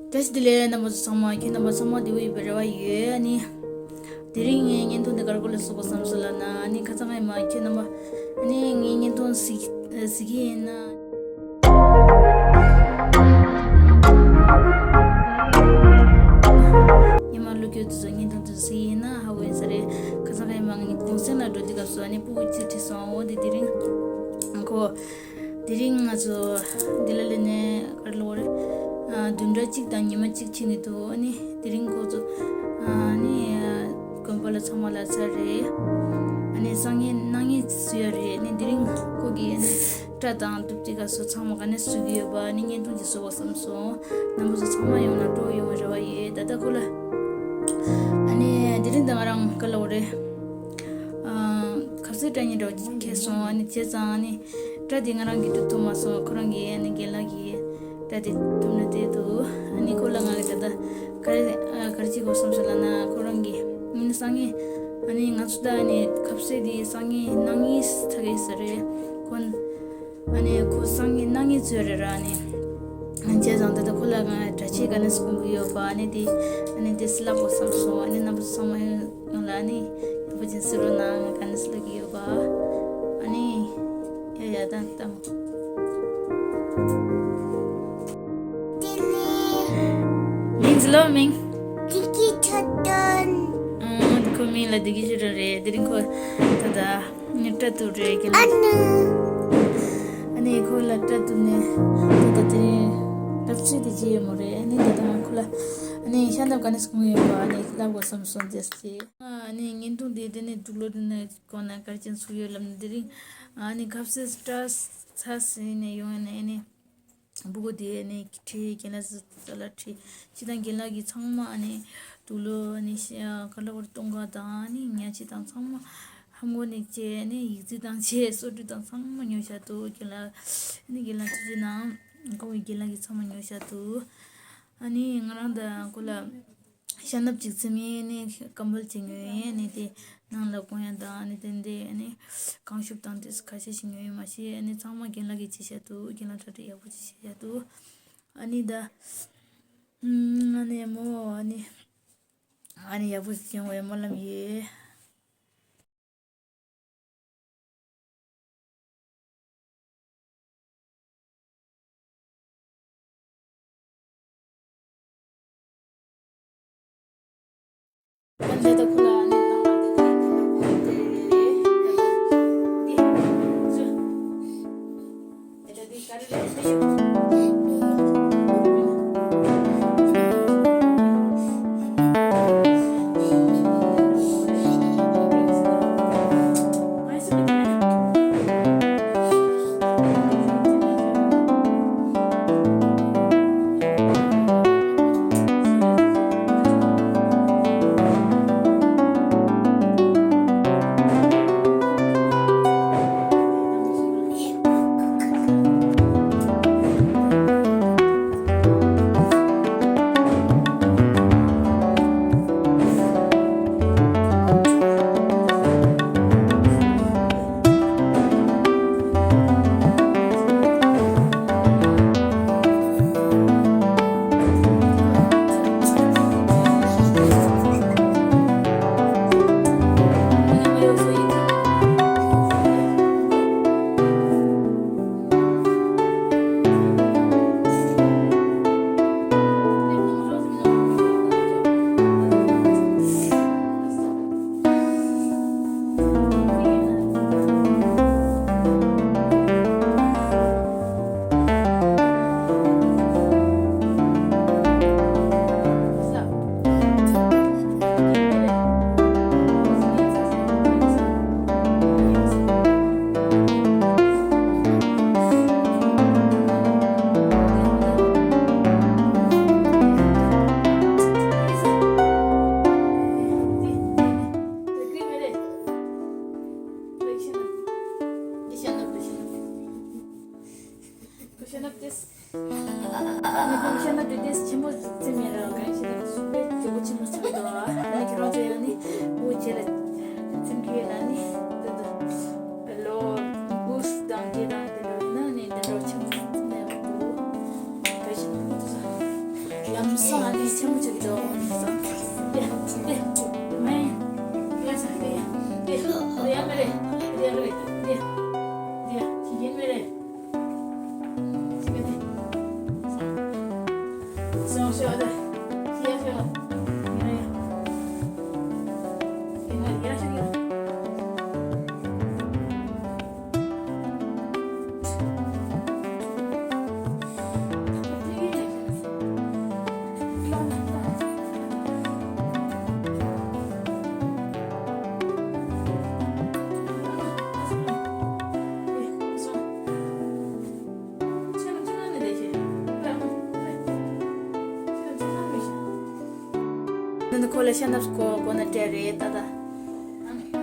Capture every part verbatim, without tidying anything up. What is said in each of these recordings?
བཀྲ་ཤིས་བདེ་ལེགས། རྣམ་པ་ཚོ་ཚང་མ། ཁྱེད་རྣམ་པ་ཚང་མ་བདེ་པོ་ཡོད་པའི་རེ་བ་ཡོད། ཨ་ནི་དེ་རིང་ངའི་བརྙན་ཐུང་འདི་ག་རེ་སྐོར་ལ་བཟོས་པ་བསམ་སོང་ལབ་ན། ཨ་ནི་ཁ་སང་ངས་མ་ཁྱེད་རྣམ་པ། ཨ་ནི་ངའི་བརྙན་ཐུང་གཟིགས་གཟིགས་ཀྱི་ཡིན་ན། ཉི་མ་ལོ་རྒྱུས་དེ་ཚོ་བརྙན་ཐུང་དེ་ཚོ་གཟིགས་ཡིན་ན་ཧ་གོ་ཡིན་ས་རེད། ཁ་སང་ངས་མ་ངའི་གུང་སེང་ལ་འགྲོ་དུས་སྐབས་སུ་ཨ་ནི་སྤུ་གུ་གཅིག་ཁྲིད་སོང་། འོ་དེ་དེ་རིང་ཁོ། དེ་རིང་ང་ཚོ་འདི་ལ་སླེབས་ནས་ག་རེ་ལབ་དགོས་རེད། ཨ། བདུན་ཕྲག་གཅིག་དང་ཉི་མ་གཅིག་ཕྱིན་གྱི་འདུག་ཨ་ནི་དེ་རིང་ཁོ་ཚོ། ཨ་ནི་དགོན་པ་ལ་ཚང་མ་ལ་ཚར་རེད། ཨ་ནི་སང་ཉིན་གནངས་ཉིན་བཟོ་ཡ་རེད། ཨ་ནི་དེ་རིང་ཁོ་གིས་ཨ་ནི་སྐྲ་དང་གདུབ་ཀྱི་སྐབས་སུ་ཚང་མ་ག་ནས་བཟོ་གི་ཡོད་པ་ཨ་ནི་བརྙན་ཐུང་ཅིག་བཟོ་བ་བསམ་སོང་། རྣམ་པ་ཚོ་ཚང་མ་ཡོང་ན་སྤྲོ་ཡོང་བའི་རེ་བ་ཡོད། ད་ལྟ་ཁོ་ལ། ཨ་ནི་དེ་རིང་ད་ང་རང་ག་ལབ་དགོས་རེད། ཨ། ཁ་ཟས་སྐྲ་ཉེ་འདྲ་བོ་ཁེལ་སོང་། ཨ་ནི་བྱས་ཙང་ཨ་ནི་སྐྲ་དེ་ང་རང་གིས་གཏུབ་ཐུབ་མ་སོང་། ཁོ་རང་གིས་ཨ་ནི་རྒན་ལགས་ཀྱིས་སྐྲ་དེ་གཏུབ་ན་བསྡད་འདུག་ཨ་ནི་ཁོ་ལ་ང་གིས་ད་ལྟ་ག་རེ། ཨ། ག་རེ་བྱེད་དགོས་བསམ་སོང་ལབ་ན། ཁོ་རང་གིས་ཨ་ནི་སང་ཉིན། ཨ་ནི་ང་ཚོ་ད་ཨ་ནི་ཁ་ཟས་དེ་སང་ཉིན་གནངས་ཉིན་ཚར་གི་ཡོད་ས་རེད། ཁོ། ཨ་ནི་ཁོ་སང་ཉིན་གནངས་ཉིན་བཟོས་རེད་ར། ཨ་ནི་བྱས་ཙང་ད་ལྟ་ཁོ་ལ་ང་གྲྭ་ཆས་ག་ནས་གོན་གྱི་ཡོད་པ་ཨ་ནི་དེ། ཨ་ནི་དེ་ལབ་དགོས་བསམ་སོང་། ཨ་ནི་རྣམ་པ་ཚོ་ཚང་མ་ཡོང་ལ་ཨ་ནི་ཡག་པོ་ཅིག་གཟིགས་རོགས་གནང་། ང་ག་ནས་ལབ་ཀྱི་ཡོད་པ། ཨ་ནི་ཡ་ཡ་ད་ད་མོ། མིང་ཟེར་ལོ། མིང་། བདེ་སྐྱིད་ཆོས་སྒྲོན། ཨང་། ཁོ་མིང་ལ་བདེ་སྐྱིད་ཆོས་སྒྲོན་རེད། དེ་རིང་ཁོ་ད་ལྟ་སྐྲ་གཏུབ་རེད། ཨ་ནི། ཨ་ནི་ཁོ་ལ་སྐྲ་གཏུབ་ནས་ད་ལྟ་དེ་རིང་སྐྲ་བཅད་དེ་བྱས་ཡོད་མ་རེད། ཨ་ནི་ད་ལྟ་ང་ཁོ་ལ་ཨ་ནི་ཤ་འདབ་ག་ནས་གོན་ཡོད་པ་ཨ་ནི་ལབ་དགོས་བསམ་སོང་། ཟེར་ཏེ། ཨ་ནི་བརྙན་ཐུང་དེ་དེ་ནས་དུག་ལོག་དེ་ནས་གོང་ན་ག་རེ་བྱས་ཚུགས་ཡོད་ལབ་ན། དེ་རིང་ཨ་ནི་ཁ་ཟས་སྐྲ་ཚ་ཟེར་ནས་ཡོང་ནས་ཨ་ནི། སྤུ་གུ་དེ་ནས་ཁྲིད། རྒན་ལགས་ཚོ་ལ་ཁྲིད། ཁྲིད་དང་རྒན་ལགས་ཀྱིས་ཚང་མ་ཨ་ནི་དུག་ལོག་ཨ་ནི་ཤ་ག་ལ་བར་གཏོང་ག་དང་ཨ་ནི་ཉལ་ཆས་དང་ཚང་མ་ཧམ་གོ་ནས་བྱས། ཨ་ནི་ཡིག་རྩིས་དང་བྱས། སོ་བཀྲུ་དང་ཚང་མ་ཉོ་བཞག་འདུག་རྒན་ལགས། ཨ་ནི་རྒན་ལགས་ཁྲིད་ཁྲིད་ནང་ཁོང་གི་རྒན་ལགས་ཀྱིས་ཚང་མ་ཉོ་བཞག་འདུག་ཨ་ནི་ང་རང་དང་ཁོ་ལ། ཤ་འདབ་ཅིག་ཚིམ་ཡས་ནི་ཀམ་བལ་ཅིག་ཉོས་ཡས་ནི་དེ་ནང་ལ་གོན་ཡས་དང་ཨ་ནི་དེ་འདྲའི་ཨ་ནི་གང་ཤུབས་དང་དེ་ཁ་ཤས་ཤིག་ཉོས་ཡོད་མ་གཞི། ཨ་ནི་ཚང་མ་རྒན་ལགས་ཀྱིས་བྱས་བཞག་འདུག་རྒན་ལགས་གྲ་སྒྲིག་ཡག་པོ་ཅིག་བྱས་བཞག་འདུག་ཨ་ནི་ད། ཨ་ནི་མོ་ཨ་ནི། ཨ་ནི་ཡག་པོ་ཅིག་ཡོང་བའི་སྨོན་ལམ་ཡོད། ཁོ་ཤ་ནབ་ཏེས། ཁོ་ཤ་ནབ་ཏེ་ཏེས་ཆེན་པོ་ཙམ་མེད་ར། གང་ཤེས་ན་སུ་པེ་ཇོ་བོ་ཆེན་པོ་ཆགས་འདུག་ཨ་ནི་ཁྱེད་རང་ཚོ་ཡང་ནི་བུ་རྗེས་ལ་ཚིམ་གི་ཡོད་ན་ནི་ཏེ་ཏེ་ལོ་དགུ་དང་བརྒྱད་དང་དེ་འདྲ་ཡིན་ན་ནི་དེ་འདྲ་ཆེན་པོ་ཙམ་མེད་ར་འདུག་གང་ཤེས་ན་ཁོ་ཚོ་ཡང་ནི་ སོང་ཨ་ནི་ཆེན་པོ་ཆགས་ཀྱི་འདུག་དེ་དེ་མེ་ཡ་ས་དེ་དེ་དེ་ཡ་མེ་རེད། དེ་ཡ་རེད། དེ་དེ་ཡ་ཁྱི་རྒན་མེ་རེད། ཁྱི་རྒན་དེ་སོང་ཤོག་དེ་ཁྱི་ཡ་ཤོག་ཡ་ཡ་ཡ་ཡ་ཤོག་ཡ། ཁོ་ལ་ཤ་ནབ་ཀོ་ཀོ་ན་སྤྲད་རེད་ད་ད།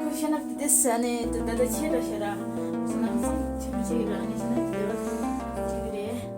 ཁོ་ཤ་ནབ་དེ་ས་ནས་ད་ད་ཆེ་ར་ཤ་ར། ཤ་ནབ་ཆེ་མི་ཆེ་ར་ནས་ཤ་ནབ་དེ་ར་ཆེ་རེད།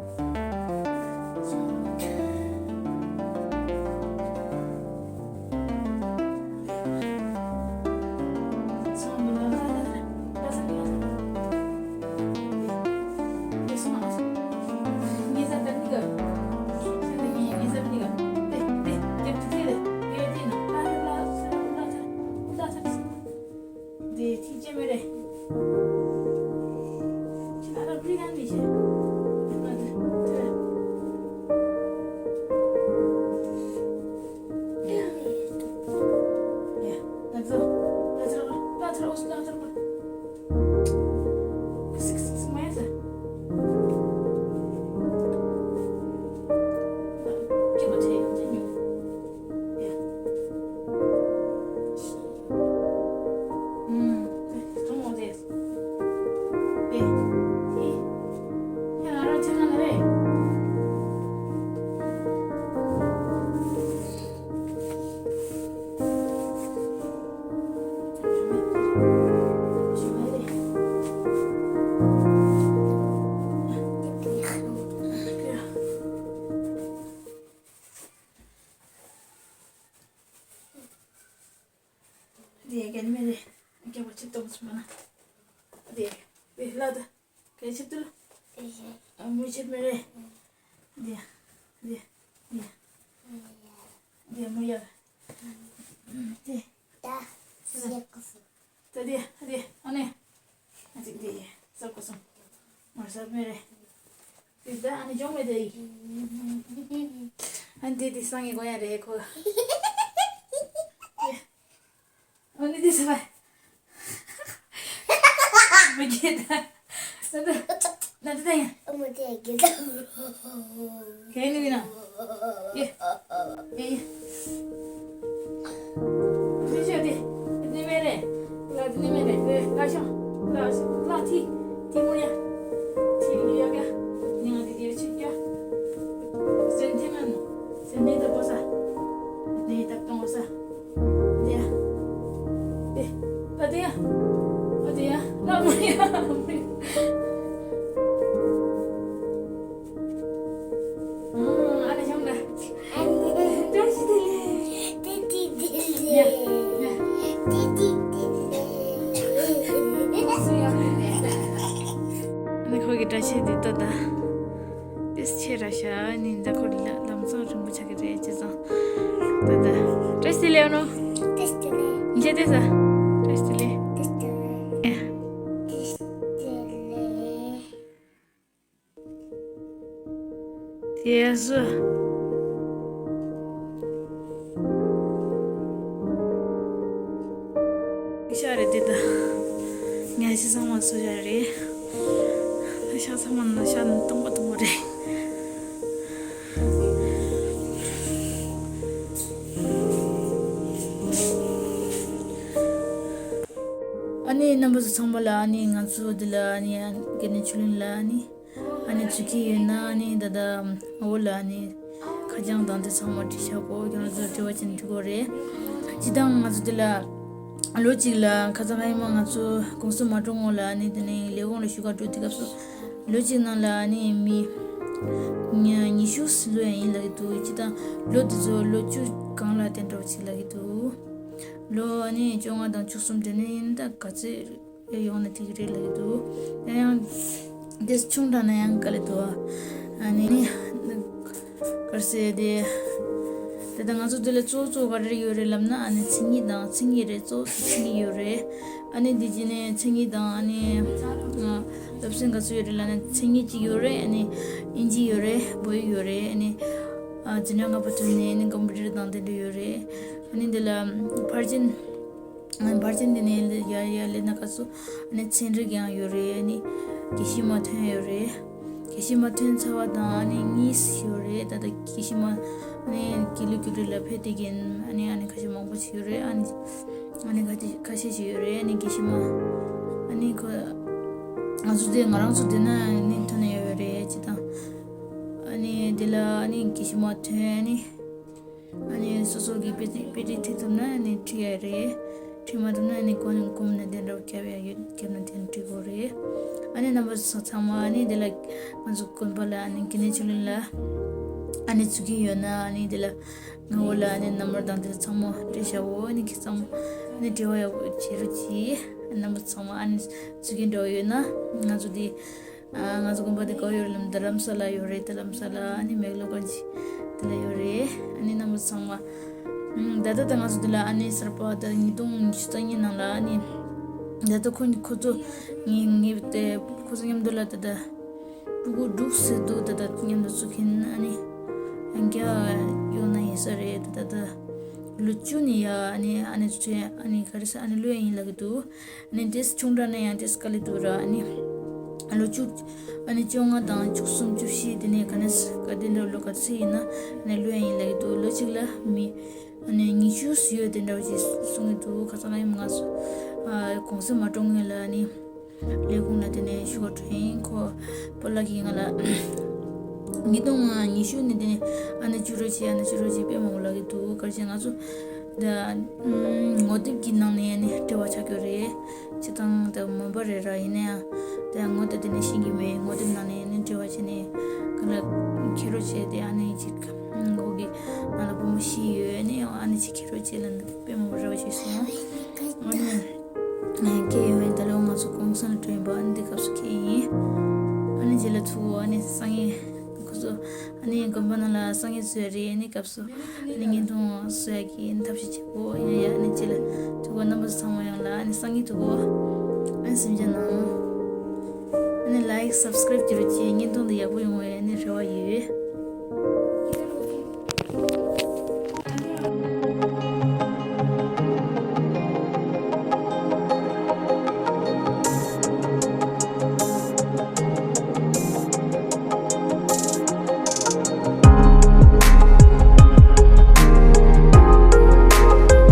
དེ་ག་ནི་མེད་རེད། སྐྱེ་བ་ཆེ་ཏོག་ཙམ་མ་ན། དེ་དེ་ལ་དེ་ག་ཆེ་ཏུ་ལ། ཨ་མོ་ཆེ་མེད་རེད། དེ་དེ་དེ་དེ་མོ་ཡ། དེ་ད་ད་དེ་དེ་ཨ་ནེ། ཨ་ཙི་དེ་ཡ་ས་གོ་སོང་། མ་ས་མེད་རེད། དེ་ད་ཨ་ནི་ཅོང་མེད་དེ་ཡི། ཨ་ནི་དེ་དེ་སང་ངེ་གོ་ཡ་རེད་ཁོ། ཨ་ནི་དེ་ས་བ། མི་རྒྱལ་ད། ན་དུ་ན་དུ་ད་ཡ། ཨ་མ་དེ་རྒྱལ་ད། གས་ནི་མི་ན། ཡེ་ཡེ་ཡེ། ཁྱོད་ཆོས་དེ་དེ་མེད་རེད། ལ་དེ་མེད་རེད། ལ་ཤང་ལ་ཤང་ལ་ཐི་ཐི་མོ་ཡ། ཐི་ཡོ་ག་ཉང་དེ་དེ་ཆི་ཀྱ། སེན་ཐེ་མན་ནོ། སེན་ནེ་ད་པོ་ས། ནེ་ད་ཏོང་ས། དེ་ཡ། དེ་ད་དེ་ཡ། ཨ་དེ་ཡ་ལ་མོ་ཡ། ཨ་ལ་ཤང་ལ། བཀྲ་ཤིས་བདེ་ལེགས། བཀྲ་ཤིས་བདེ་ལེགས། བཀྲ་ཤིས་བདེ་ལེགས། ནི་ཁོ་གི་བཀྲ་ཤིས་བདེ་ལེགས་ད། དེ་ཆེ་ར་ཤ་ནི་འཛའ་ཁོ་ལ་ལམ་སང་རིན་པོ་ཆགས་ཀྱི་རེད་ཅེས་སང་། ད་ད། བཀྲ་ཤིས་བདེ་ལེགས་ནོ། བཀྲ་ཤིས་བདེ་ལེགས། ཉེ་དེ་ས། བཀྲ་ཤིས་བདེ་ལེགས། བཀྲ་ཤིས་བདེ་ལེགས། ཨེ། བཀྲ་ཤིས་བདེ་ལེགས། དེ་སུ། ཤ་རེད་དེ་ད། ཉ་ཤི་ཚང་མ་སུ་ཤ་རེད། ཤ་ཚང་མ་ན་ཤ་ནི་སྟོང་པ་སྟོང་པ་རེད། ཨ་ནི་རྣམ་པ་ཚོ་ཚང་མ་ལ་ཨ་ནི་ང་ཚོ་འདི་ལ་ཨ་ནི་ཨ་ཀེ་ནི་ཆུ་ལིན་ལ་ཨ་ནི། ཨ་ནི་ཚུ་ཁྱི་ཡོད་ན་ཨ་ནི་ད་ལྟ་འོ་ལ་ཨ་ནི་ཁ་བྱང་དང་དེ་ཚང་མ་བྲིས་བཞག་གོ། ཁྱེད་རང་ཚོ་དྲི་བ་བྱས་ན་འགྲིག་གོ་རེད། སྤྱི་བཏང་ང་ཚོ་འདི་ལ་ལོ་གཅིག་ལ་ཁ་སང་ཧ་ཡི་མ་ང་ཚོ་གུང་སེང་མ་འགྲོ་སྔོན་ལ་ཨ་ནི་དེ་ནས་ལས་ཁུངས་ལ་བཞུགས་ག་འགྲོ་དུས་སྐབས་སུ་ལོ་གཅིག་ནང་ལ་ཨ་ནི་མི་ཉི་ཉི་ཤུ་ཙམ་ལོ་ཡང་ཡིན་ལབ་ཀྱི་འདུག་སྤྱི་བཏང་ལོ་དེ་ཚོ་ལོ་བཅུ་གང་ལ་དེ་འདྲ་བ་ཅིག་ལབ་ཀྱི་འདུག་ལོ་ཨ་ནི་བཅོ་ལྔ་དང་བཅུ་གསུམ་དེ་ནས་ཡིན་ད་ག་ཚོད་ཡོང་ན་དེ་གི་རེད་ལབ་ཀྱི་འདུག་ཡང་ཡང་དེ་ཆུང་དྲགས་ན་ཡང་དཀའ་ལས་འདུག་ཨ་ནི་གར་སེ་དེ་ ད་ལྟ་ང་ཚོ་འདི་ལ་གཙོ་བོ་གཙོ་བོ་ག་རེ་ཡོད་རེད་ལབ་ན། ཨ་ནི་མཚན་ཉིད་དང་མཚན་ཉིད་རེད། གཙོ་བོ་མཚན་ཉིད་ཡོད་རེད། ཨ་ནི་འདི་བྱས་ནས་མཚན་ཉིད་དང་ཨ་ནི་སློབ་ཚན་ག་ཚོད་ཡོད་རེད་ལབ་ན། མཚན་ཉིད་གཅིག་ཡོད་རེད། ཨ་ནི་ཨིན་ཇི་ཡོད་རེད། བོད་ཡིག་ཡོད་རེད། ཨ་ནི་འཛིན་གྲྭ་ལྔ་པ་ཐོན་ནས་ཨ་ནི་ཀམ་པུ་ཊར་དང་དེ་འདྲ་ཡོད་རེད། ཨ་ནི་འདི་ལ་ཕར་ཕྱིན། ཕར་ཕྱིན་དེ་ནས་ཡར་ཡར་སླེབས་ན་སྐབས་སུ་ཨ་ནི་ཚན་རིག་ཡང་ཡོད་རེད། ཨ་ནི་དགེ་བཤེས་མ་ཐོན་ཡོད་རེད། དགེ་བཤེས་མ་ཐོན་ཚར་བ་དང་ཨ་ནི་གཉིས་ཡོད་རེད། ད་ལྟ་དགེ་བཤེས་མ་ཨ་ནི་དགེ་ལུགས་རྒྱུགས་སྤྲོད་ལ་ཕེབས་བསྡད་མཁན་ཨ་ནི་ཨ་ནི་ཁ་ཤས་མང་པོ་ཞིག་ཡོད་རེད། ཨ་ནི་ཨ་ནི་ཁ་ཤས་ཁ་ཤས་ཤིག་ཡོད་རེད། ཨ་ནི་དགེ་བཤེས་མ་ཨ་ནི་ཁོ་ང་ཚོ་དེ་ང་རང་ཚོ་དེ་ན་ཨ་ནི་ཐོན་ཡོད་རེད། ཅི་དང་ཨ་ནི་དེ་ལ་ཨ་ནི་དགེ་བཤེས་མ་ཐོན། ཨ་ནི། ཨ་ནི་སོ་སོ་གི་དཔེ་དེ་དཔེ་དེབ་ཁྲིད་ཐུབ་ན་ཨ་ནི་ཁྲིད་ཡ་རེད། ཁྲིད་མ་ཐུབ་ན་ཨ་ནི་གོང་གོང་ནས་དེ་འདྲ་བརྒྱབ་ཡ་ཡོད། བརྒྱབ་ན་དེ་ཁྲིད་དགོས་རེད། ཨ་ནི་རྣམ་པ་ཚོ་ཚང་མ་ཨ་ནི་དེ་ལ་ང་ཚོ་དགོན་པ་ལ་ཨ་ནི་དགེ་འདུན་ཆོས་གླིང་ལ་ཨ་ནི་འཛུལ་གྱི་ཡོད་ན། ཨ་ནི་དེ་ལ་ང་འོ་ལ་ཨ་ནི་ནམ་བར་དང་དེ་ཚང་མ་སྤྲད་བཞག་འོ། ཨ་ནི་ཁྱེད་ཚང་མ་ཨ་ནི་འབྲེལ་བ་ཡག་པོ་བྱེད་རོགས་གྱིས། རྣམ་པ་ཚང་མ་ཨ་ནི་འཛུལ་གྱི་འདྲ་བོ་ཡོད་ན་ང་ཚོ་དེ། ང་ཚོ་དགོན་པ་དེ་ག་པར་ཡོད་ལབ་ན་རྡ་རམ་ས་ལ་ཡོད་རེད། རྡ་རམ་ས་ལ་ཨ་ནི་མེག་ལོ་གར་ཇི་དེ་ལ་ཡོད་རེད། ཨ་ནི་རྣམ་པ་ཚང་མ། ད་ལྟ་ད་ང་ཚོ་དེ་ལ་ཨ་ནི་གསར་པ་ད་ཉིས་སྟོང་ཉི་ཤུ་རྩ་གཉིས་ནང་ལ་ཨ་ནི་ད་ལྟ་ཁོ་ཁོ་ཚོ་ངའི་ངའི་དེ་ཁོ་ཚོ་མཉམ་དུ་ལ་ད་ལྟ་ཕྲུ་གུ་དྲུག་ཟེར་འདུག་ད་ལྟ་མཉམ་དུ་བཙུགས་མཁན་ཨ་ནི་ཡང་བསྐྱར་ཡོང་ན་ཡིན་ས་རེད། ད་ལྟ་ད་ལོ་བཅུ་ནས་ཡར་ཨ་ནི་ཨ་ནི་ཚོ་ཨ་ནི་ག་རེ་ཟེར་ཨ་ནི་སླེབས་ཡ་ཡིན་ལབ་ཀྱི་འདུག་ཨ་ནི་དེས་ཆུང་དྲགས་ན་ཡང་དེས་དཀའ་ལས་འདུག་ར། ཨ་ནི་ལོ་བཅུ་ཨ་ནི་བཅོ་ལྔ་དང་བཅུ་གསུམ་བཅུ་བཞི་དེ་ནས་ག་ནས་ག་དེ་འདྲ་ལོ་ག་ཚོད་ཡིན་ན་ཨ་ནི་སླེབས་ཡ་ཡིན་ལབ་ཀྱི་འདུག་ལོ་གཅིག་ལ་མི་ཨ་ནི་ཉི་ཤུ་ཡོད་དེ་འདྲ་བ་ཅིག་གསུང་གི་འདུག་ཁ་སང་ལ་ཡིན་ང་ཚོ་ཨ་གུང་སེང་མ་གྲོངས་སྔོན་ལ་ཨ་ནི་ལས་ཁུངས་ལ་དེ་ནས་ཞུ་བ་འགྲོ་ཡིན། ཁོ་སྤོ་ལགས་ཀྱིས་ང་ལ་ཉིས་སྟོང་ཉི་ཤུ་ནས་དེ་ནས་ཨ་ནི་བཅུ་རོགས་བྱེད། ཨ་ནི་བཅུ་རོགས་བྱེད་དཔེ་མང་པོ་ལབ་ཀྱི་འདུག་ག་རེ་བྱས་ང་ཚོ་ད་ངོ་དེབ་ཀྱི་ནང་ནས་ཨ་ནི་འབྲེལ་བ་ཆགས་ཀྱི་རེད། སྤྱིར་བཏང་ད་མོན་པ་རེད་ར། ཡིན་ན་ཡང་ད་ངོ་དེབ་དེ་ནས་ཤེས་ཀྱི་མེད། ངོ་དེབ་ནང་ནས་ཨ་ནི་འབྲེལ་བ་བྱས་ནས་ག་ལ་འཁྱེར་རོགས་བྱས་ཏེ་ཨ་ནི་ཅིག་ངོ་གི་ནང་ལ་བུ་མོ་ཤི་ཡོད། ཨ་ནི་ཨ་ནི་ཅིག་འཁྱེར་རོགས་བྱས་ལབ་ནས་དཔེ་མང་པོ་རེ་བ་བྱས་སོང་། ཨ་ནི། སྐད་ཡོད་མེད་ད་ལོ་ང་ཚོ་གུང་སེང་ལ་འགྲོ་ཡིན་པ་ཨ་ནི་འདི་སྐབས་སུ་སྐད་ཡིན། ཨ་ནི་རྗེས་ལ་ཚུར་ཨ་ནི་སང་ཉིན་ཁོ་ཚོ་ཨ་ནི་དགོན་པ་ནང་ལ་སང་ཉིན་བཟོས་རེད། ཨ་ནི་སྐབས་སུ་ཨ་ནི་བརྙན་ཐུང་བཟོ་ཡག་གི་ཐབས་ཤེས་བྱེད་དགོས་ཡིན། ཡ་ཨ་ནི་རྗེས་ལ་ཐུག་གོ། རྣམ་པ་ཚང་མ་ཡོང་ལ་ཨ་ནི་སང་ཉིན་ཐུག་གོ། ཨ་ནི་སེམས་ཅན་ནང་ཨ་ནི་ལའིག་སབ་སི་ཀ་རེབ་བྱེད་རོགས་བྱེད། བརྙན་ཐུང་འདི་ཡག་པོ་ཡོང་བའི་ཨ་ནི་རེ་བ་ཡོད།